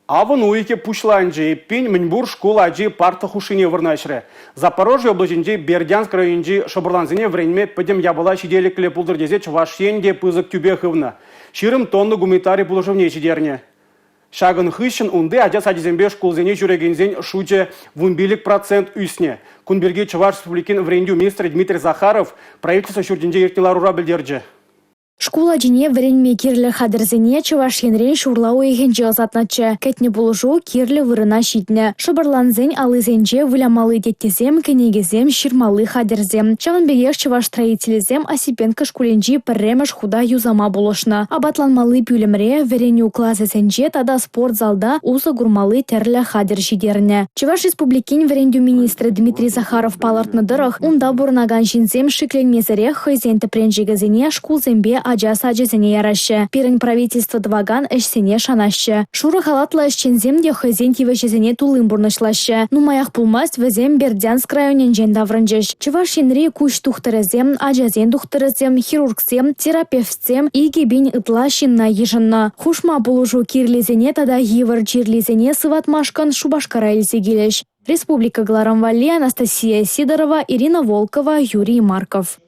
Авӑн уйӑхӗ пуҫланчӗ. Эппин, мӗн пур шкул ачи парта хушшине вырнаҫрӗ. Запорожье облаҫӗнчи Бердянск районӗнчи шӑпӑрлансене вӗренме пӗтӗм япала ҫителӗклӗ пултӑр тесе Чӑваш Ен те пысӑк тӳпе хывнӑ. 20 тонна гуманитари пулӑшӑвне ҫитернӗ. Ҫакӑн хыҫҫӑн унти ача сачӗсемпе шкулсене ҫӳрекенсен шучӗ 15% ӳснӗ. Кун пирки Чӑваш Республикин вӗрентӳ министрӗ Дмитрий Захаров правительство ҫуртӗнче иртнӗ ларура пӗлтерчӗ. Шкул ачине вӗренме кирлӗ хатӗрсене Чӑваш Енрен ҫурла уйӑхӗнче ӑсатнӑччӗ. Кӗтнӗ пулӑшу кирлӗ вырӑна ҫитнӗ. Шӑпӑрлансен аллисенче вылямалли теттесем, кӗнекесем, ҫырмалли хатӗрсем. Ҫавӑн пекех чӑваш строителӗсем Осипенко шкулӗнчи пӗрремӗш хута юсама пулӑшнӑ. Апатланмалли пӳлӗмре, вӗренӳ класӗсенче тата спорт залта усӑ курмалли тӗрлӗ хатӗр ҫитернӗ. Чӑваш Республикин вӗрентӳ министрӗ Дмитрий Захаров палӑртнӑ тӑрӑх, унта пурӑнакан ҫынсем шикленмесӗрех хӑйсен тӗпренчӗкӗсене шкулсемпе ача сачӗсене яраҫҫӗ. Пирӗн правительство тӑвакан ӗҫсене шанаҫҫӗ. Шурӑ халатлӑ ӗҫченсем те хӑйсен тивӗҫӗсене туллин пурнӑҫлаҫҫӗ. Нумаях пулмасть вӗсем Бердянск районӗнчен таврӑнчӗҫ. Чӑваш Енри куҫ тухтӑрӗсем, ачасен тухтӑрӗсем, хирургсем, терапевтсем 2 000 ытла ҫынна йышӑннӑ. Хушма пулӑшу кирлисене тата йывӑр чирлисене сыватмашкӑн Шупашкара илсе килӗҫ. Республика кӑларӑм валли Анастасия Сидорова, Ирина Волкова, Юрий Марков.